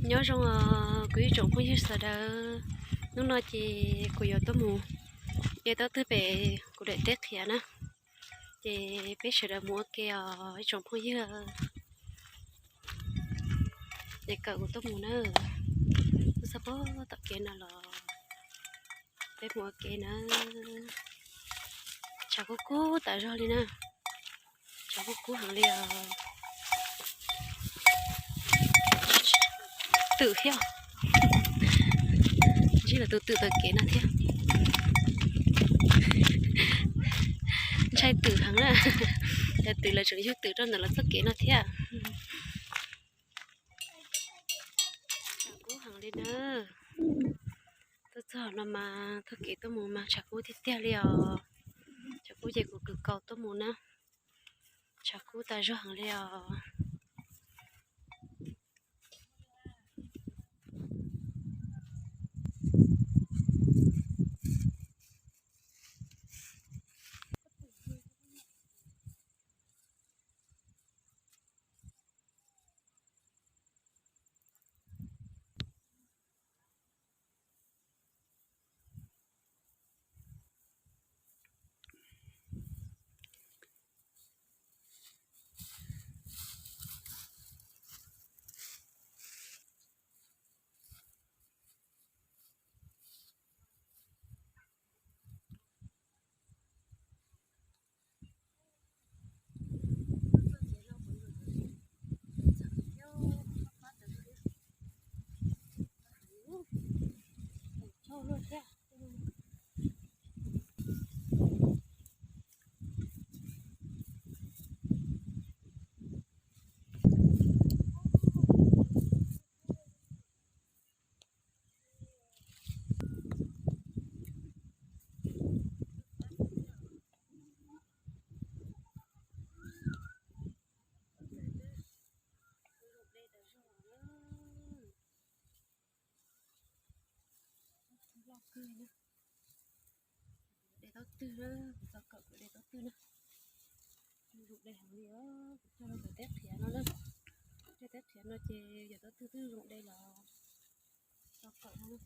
Nyob zoo os kuv ib tsoom phooj ywg sawv daws, hnub no ces kuv yuav tuaj mus de taub twg pem kuv daim teb qhiav na, ces peb sawv daws mus ua ke os ib tsoom phooj ywg. Es kawm kuv tuaj mus na, tuaj txog pem tom kev no los peb mus ua ke na. Tshav kub kub tas zog li na, tshav kub kub heev li os. Twm thiab, ntsib lawv tus twm tom kev no thiab. Ntshai twm heev na, cov twm lawv tseem yug twm rau ntawm lawv txoj kev no thiab. Tshav kub heev li na. Tuaj txog no mas txoj kev tuaj mus mas tshav kub tiag tiag li os. Tshav kub ces kuv kwv kaus tuaj mus na. Tshav kub tas zog heev li os. De taub twg na, kuv tau kawm kuv de taub twg na. Zoo de heev li os, kuv cog rau cov teb qhiav no na. Cog teb qhiav no ces yog taub twg twb zoo de los tau kawm no.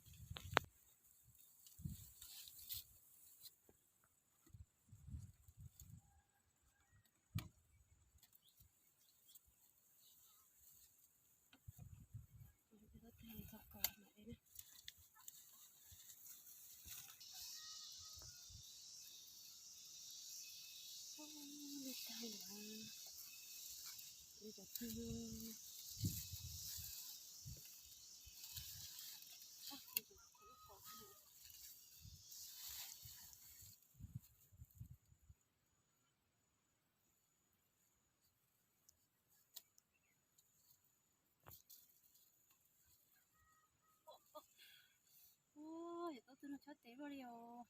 Ua, yog taub twg no chob tes luaj li os.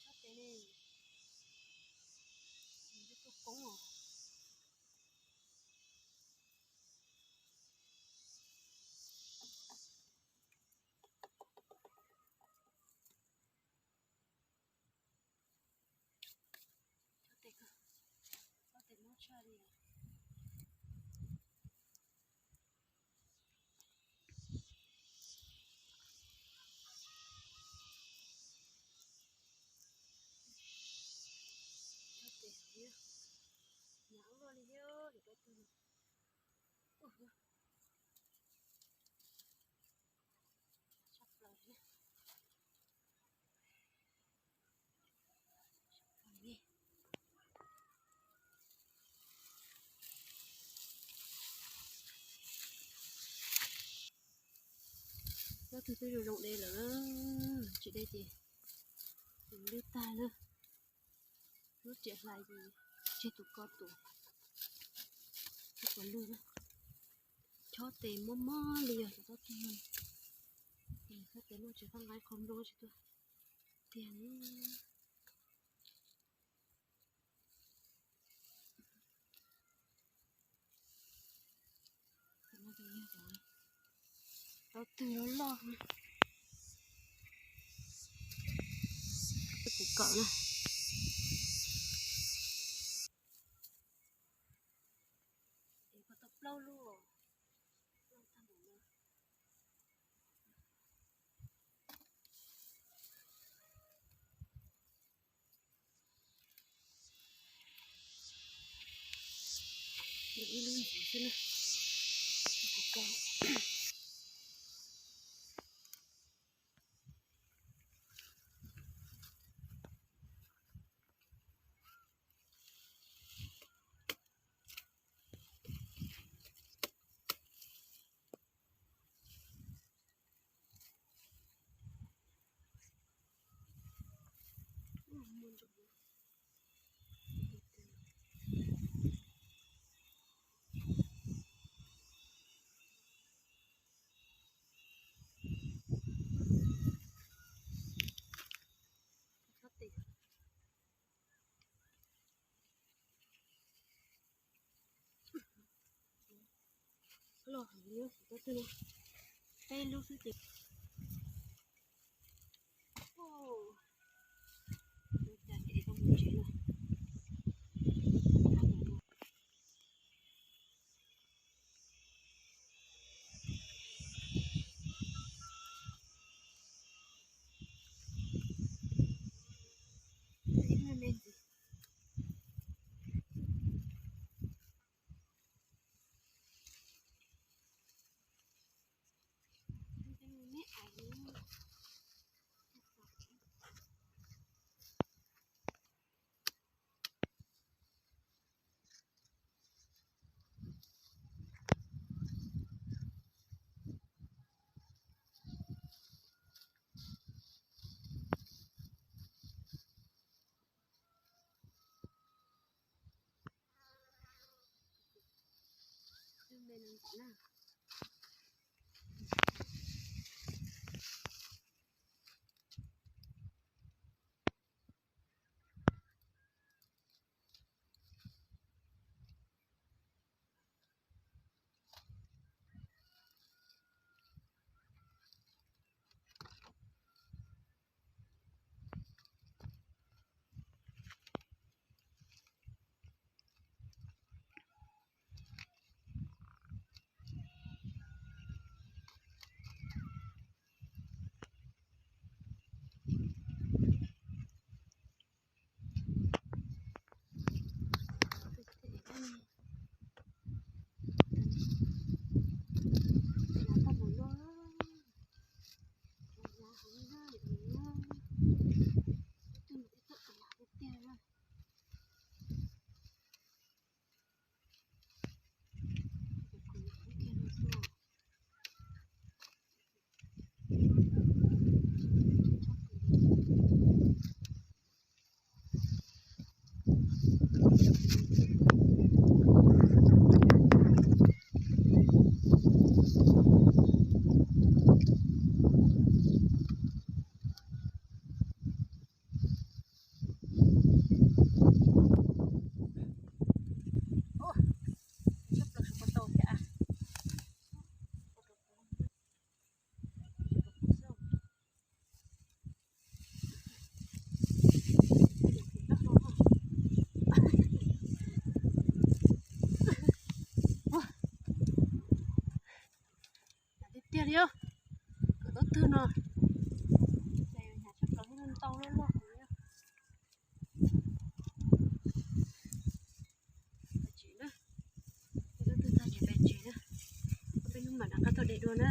Chob tes li. Tus koob os. Chob tes, chob tes mob tshaj li. Chob tes heev, hnyav luaj li thiab cov taub twg no. Tshaj plaws li. Taub twg twb zoo zoo de lawm, tsis de ces lwj tag na. Lub riam hlais ces tseg tus ko tus, tseg tus lwj na. Chob tes mob mob li yog cov taub twg no. Chob tes luaj tsis tau nqaij qhov nplooj tsis tuaj tiag li. Taub twg loj loj, kuv kawm na. Tau plaub lub. Los heev li, peb lub xwb ces. Tiag tiag li os, cov tub twg no. Ces hnyav tshaj plaws, ntau loj loj li. Pem tsev na, cov tub twg tag ces pem tsev na. Peb hnub mam rov qab tuaj de dua na.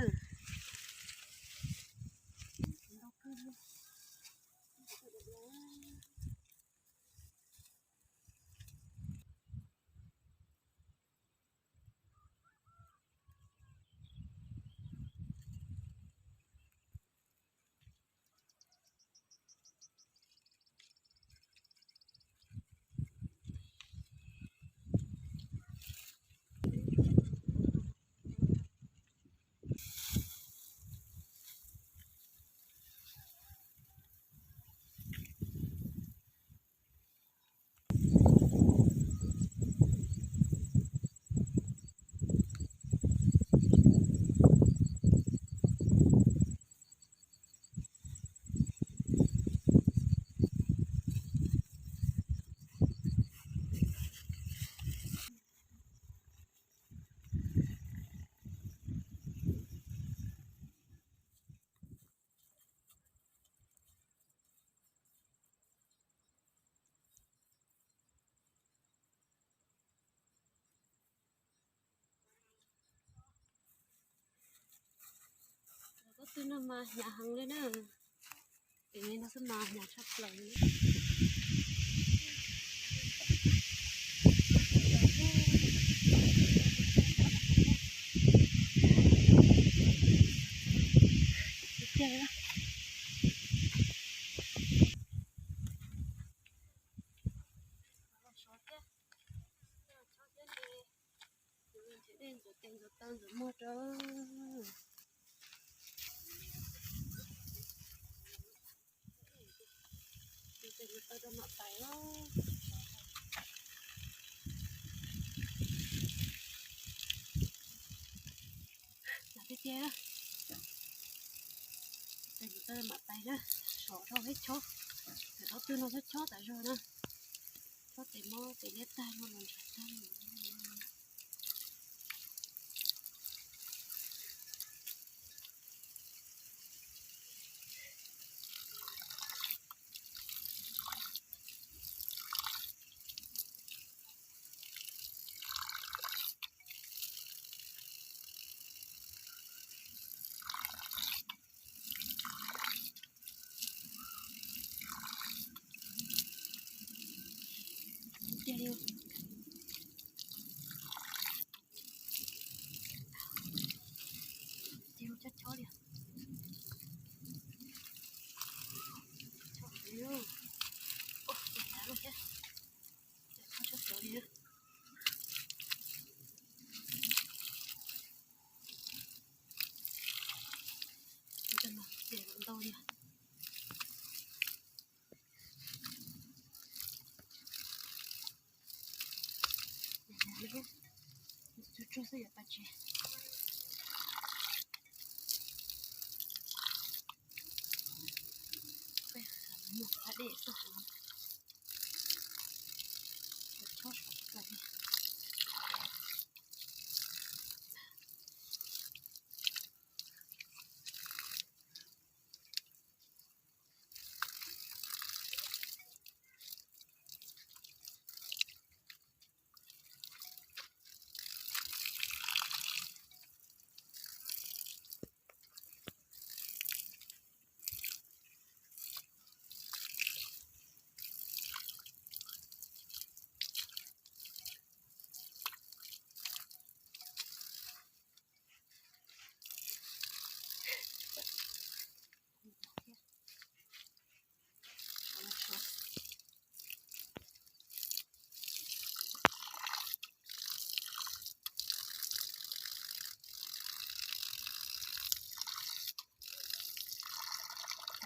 Twb no mas hnyav heev li na. Ces no xwb mas hnyav tshaj plaws li. Dej ntxuav tes ntxuav taw ntxuav muag rau. Tes ntxuav taw rau mam pais os. Hnyav tiag tiag. Tes ntxuav taw rau mam pais na. Sov rau peb chob. Tam sim no twg no chob chob tas zog na. Chob tes mob tes liab tag no los ntshav tag. Tig chob chob li. Chob heev li. Ua, tes hnyav lawm thiab. Chob tshaj plaws li. Tes ntau li. Tsuag tsuag xwb yuav pais tsev. Peb muag qab dej tuaj hauv no. Chob sov plaws li.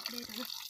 Dej rau.